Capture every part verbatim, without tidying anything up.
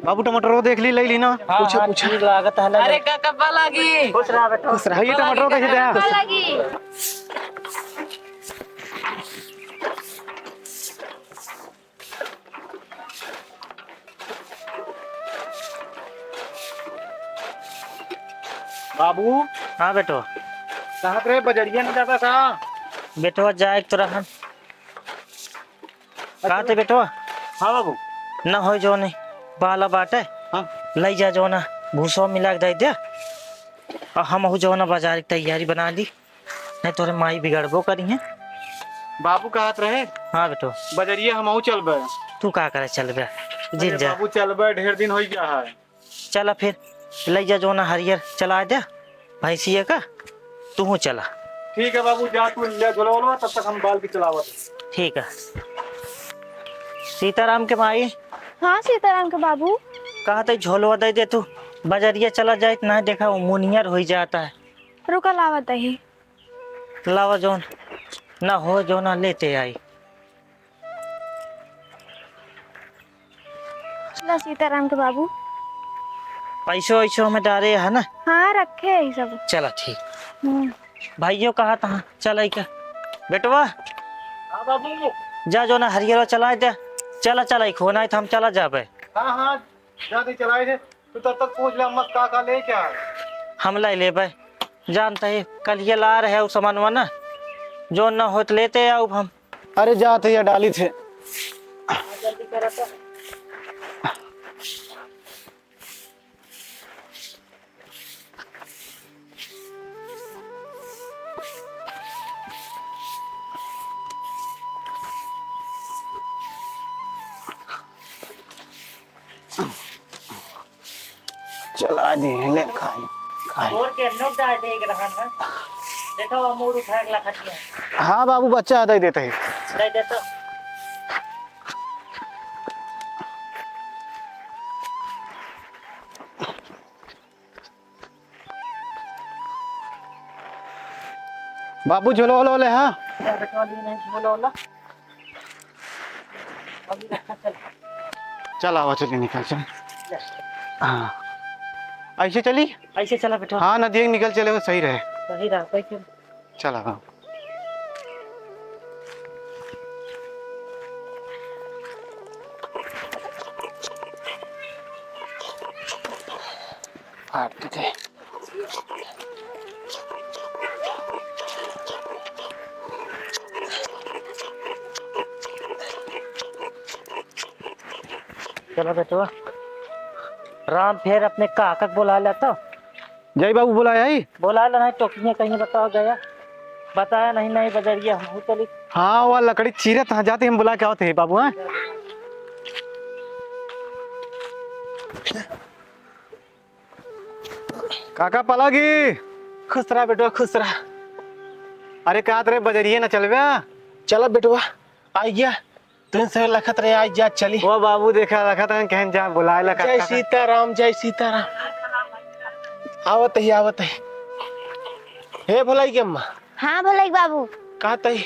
बाबू, टमाटरो देख ली, ले ली ना। हाँ, पूछो, हाँ, पूछो। ठीक लागत है, ले अरे, ले। का, कब्बा लागी? खुश रहा बेटा। खुश रहा। भैया, टमाटरो कैसे दे? कब्बा लागी? बाबू। हाँ बेटवा। कहाँ रहे, बजरिया न जाता का? बेटवा, जाए तो रहन। कहाँ थे बेटवा? हाँ बाबू। न हो जौन बाला बाटे, हाँ। लई जा जौन भूसा मिला के दे दे। और हमहू जौन बाजार की तैयारी बना ली, नहीं तोरे माई बिगड़बो करी है। बाबू कहत रहे। हाँ बेटवा। बजरिया हमहू चलबे। तू का करे चलबे? जिन अरे जा। बाबू चलबे, ढेर दिन हो गया है। चला फिर, लई जा जौन हरियर चला दे भैंसिया का, तू चला। ठीक है बाबू, जा तू ले झोलवा, तब तक हम बाल के चलावत। ठीक है। सीताराम के माई। हाँ सीताराम के बाबू। कहा तो झोलवा दे दे तू, बजरिया चला जाए, ना देखा वो मुनियर हो जाता है। रुका लावत ही। लावा जौन ना हो जौन लेते आई। ला सीताराम के बाबू। पैसो वैसो हमें डारे है ना? हाँ, रखे है सब। चला ठीक। हम्म। भाइयों कहा था, चल आई के। बेटवा। हाँ बाबू। जा जौन हरियरवा चलाए दे। चला, चला, एक होना है तो हम चला जाबे। हाँ, हाँ, जा दे चलाए दे। तू तब तक पूछ ले अम्मा का का लेके आ। हम लाई लेबे। जानते ही कल ये ला रहे उ सामानवा ना, जौन ना होत लेते आउब हम। अरे जात है या डाली थे। चला दे, ले खाई, खाई। और के नोट डाल दे एक रहा ना। देखो, वो मूड़ उठा के लखत में। हाँ बाबू, बच्चा दे देते हैं। दे दे तो। बाबू, झोला वोला ले, हाँ? अरे, बेटवा, ली नहीं, झोला वोला। अभी रखा, चल। चल, आवा, चलिए, निकल, चल। ले। हाँ। ऐसे चली? ऐसे चला, बेटवा। हाँ, नदिया के निकल चले, वो सही रहे। सही रहा, सही चल। चला, हाँ। फाड़ दे। चला बेटवा, राम फेर अपने काका के बोला ला तो। जय बाबू बोला है। बोला ला नहीं, टोकिया कहीं बताओ गया, बताया नहीं, नहीं बजरिया हम चली। हाँ, वह लकड़ी चीरत हाँ जाते हम बुला के आवत है बाबू, हाँ। काका पलागी। खुश रहा बेटवा, खुश रहा। अरे का रे बजरिए ना चलबे? चला बेटवा, आ गया। तुम से लखत रहे, आज जा चली। वो बाबू देखा लखत रहे, कहन जा बुलाए ला जय काका। सीताराम, जय सीताराम। आवत ही, आवत ही। हे भोलाई के अम्मा। हाँ भोलाई बाबू। कहा तई,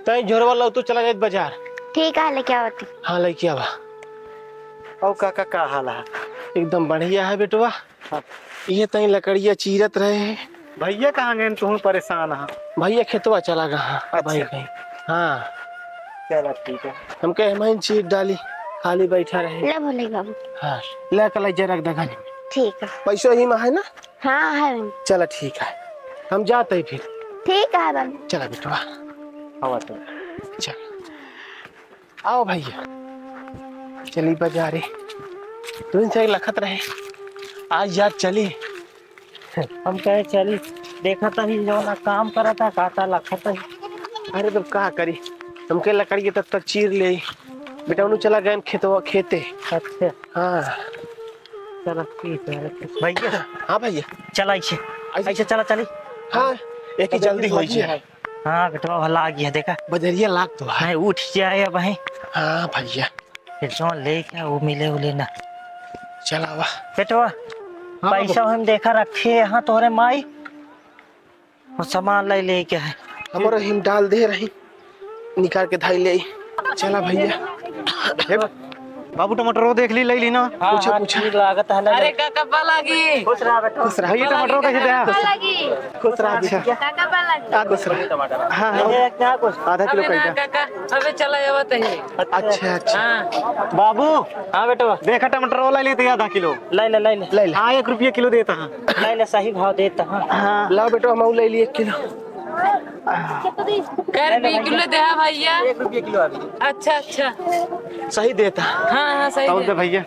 तई झोरवा लो, तू चला जाए बाजार। ठीक है, लेके आवत ही। हाँ, लेके आवा। और काका का हाल है? एकदम बढ़िया है बेटवा। हाँ। ये तई लकड़िया चीरत रहे हैं। भैया कहाँ गए? तू परेशान है। भैया खेतवा चला गया। हाँ, अच्छा। भाई, भाई। हाँ। चला ठीक है। हमके हम ही चीर डाली, खाली बैठा रहे। ले भोले बाबू। हाँ, ले कल जरा रख दे घर में। ठीक है। पैसो ही में है ना? हाँ, है। चला ठीक है, हम जाते ही फिर। ठीक है बाबू। चला बेटवा। हवा चल। चल। आओ भैया, चली बाजारे। तुम से लखत रहे, आज यार चली। हम कहे चली, देखा था ही जो ना काम करा था, कहता लखत ही। अरे तब का करी, हमके लकड़ी के तब तक चीर ले। बेटा उन्हों चला गए खेतवा, खेते। अच्छा। हाँ। चला ठीक है, रख। भैया। हाँ भैया। चला ऐसे। ऐसे? ऐसे चला चली। हाँ, एक ही जल्दी हो जाए। हाँ, बेटवा भला आ गया, देखा। बजरिया लाग तो है। नहीं, उठ जाए अब, हैं। हाँ, भैया। फिर जो लेके वो मिले उले ना। चला वाह। बेटवा, हाँ, पैसा बाबू। हम देखा रखे यहाँ तोहरे माई। वो सामान ले लेके है। हमारा हिम डाल दे रही, निकाल के धाई ले। चला भैया। हे बा-, बाबू, टमाटरो देख ली, लइ ली ना? हाँ, पूछो, हाँ, पूछो। ठीक लागत है, लइ अरे, ली। काका, पा लागी। खुश रहा बेटा। खुश रहा। भैया, टमाटरो कैसे दे? पा लागी। खुश रहा। अच्छा। काका, पा लागी। आ, खुश रहा। हाँ, हाँ। अरे, क्या कुछ? आधा किलो अबे ना, कइदा। काका, अबे चला जावत है। अच्छा, अच्छा। हाँ। बाबू। हाँ, बेटवा। देखा, टमाटरो लइ लेते आधा किलो। लइ ले, लइ ले। लइ ले। हाँ, एक रुपया किलो देता हाँ। लइ ले, सही भाव देता हाँ। हाँ। लाओ बेटवा, हम लइ लिए एक किलो। कै रुपये किलो देहा भैया? एक रुपये किलो अभी। अच्छा, अच्छा। सही देता। हाँ, हाँ, सही तौल दे देता। भैया।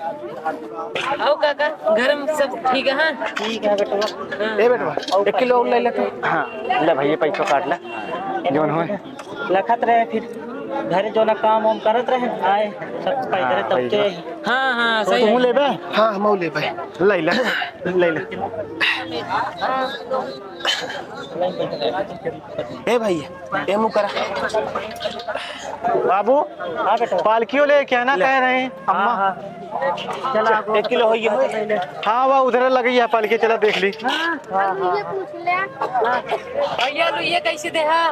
आओ काका, घर में सब ठीक है? हाँ? ठीक है बेटवा। हाँ। ए बेटवा, एक किलो और लइ ले तो। हाँ, ले भैया, पैसा काट ले, जौन होए। लखत रहे, फिर घरे जौन काम वाम करत रहे, आए, सब पैदल हाँ, तब वही के। बात। हाँ, हाँ, तो सही तू है। लेबे? हाँ, हम लेबे। लइ ले, लइ ले। ए भैया, ए मुँह करा। बाबू, हाँ बेटा। पालकियो लेके आना ले। कह रहे हैं, अम्मा। हाँ, हाँ। चला, एक किलो होइए, होइए। हाँ, वह उधर लगी है पालकी, चला देख ली। हाँ, हाँ, हाँ। भैया, लो, ये कैसे देहा?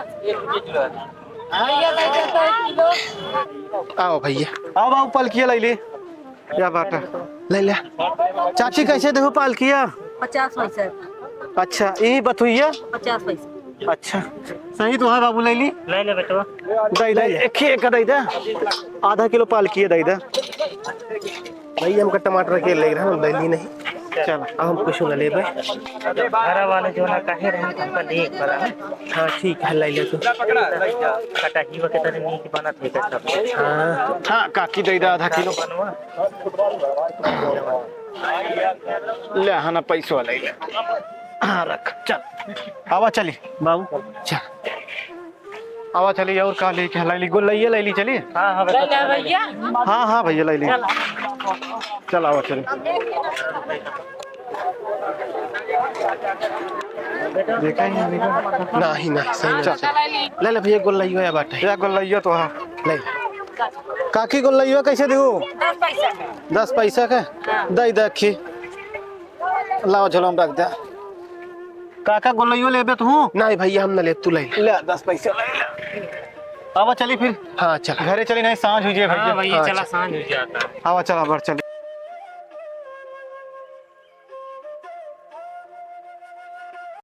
भैया, दे दे तो एक किलो। आओ भैया। आओ बाबू, पालकिया लइ ली। क्या बात है? लइ ले। चाची, कैसे देहु पालकिया? पचास पैसा। अच्छा, ई बथुइया? पचास पैसा। अच्छा, सही तो है बाबू, लइ ली। लइ ले बेटवा। दइ दे, एक ही एक दइ दे। आधा किलो पालकिया दइ दे। भैया, हमका टमाटर के लइ रहा, हम लइ ली नहीं। चल। अब हम कुछ न लेबे। घर वाले जौन कहे रहे, हमका ले एक बार, हाँ? हाँ, ठीक है, लइ ले तू। कटही वा के तरे नीक बनत है का सब? हाँ। हाँ, काकी दइ दे आधा किलो। बनवा। ले, हाँ ना, पैसवा लइ ले। हाँ, रख, चल। आवा, चली। बाबू, चल। आवा, चली, और का लेके, लइ ली, गोलैया लइ ली, चली। हाँ, हाँ, ले ले भैया। हाँ, हाँ, भैया, लइ ली। चल। चल, आवा, चली। देखा ही नहीं, देखा। नहीं, नहीं, सही नहीं। चल। ले ले भैया, गोलैया बाटे। या गोलैया तो है। ले। काकी, गोलैया कैसे देहु? दस पैसा के। दस पैसा के? हाँ। दइ दे, अक्खी। लावा, झोला में रख दे। काका, गोलैयो लेबे तू? नहीं भैया, हम न लेब, तू ले ले। ले, दस पैसा ले ले। आवा, चली फिर। हाँ, चल। घरे चली, नहीं, साँझ होइ जाए भैया। हाँ भैया, हाँ, चला, चल। साँझ होइ जाता है। आवा, चला, बढ़ चली।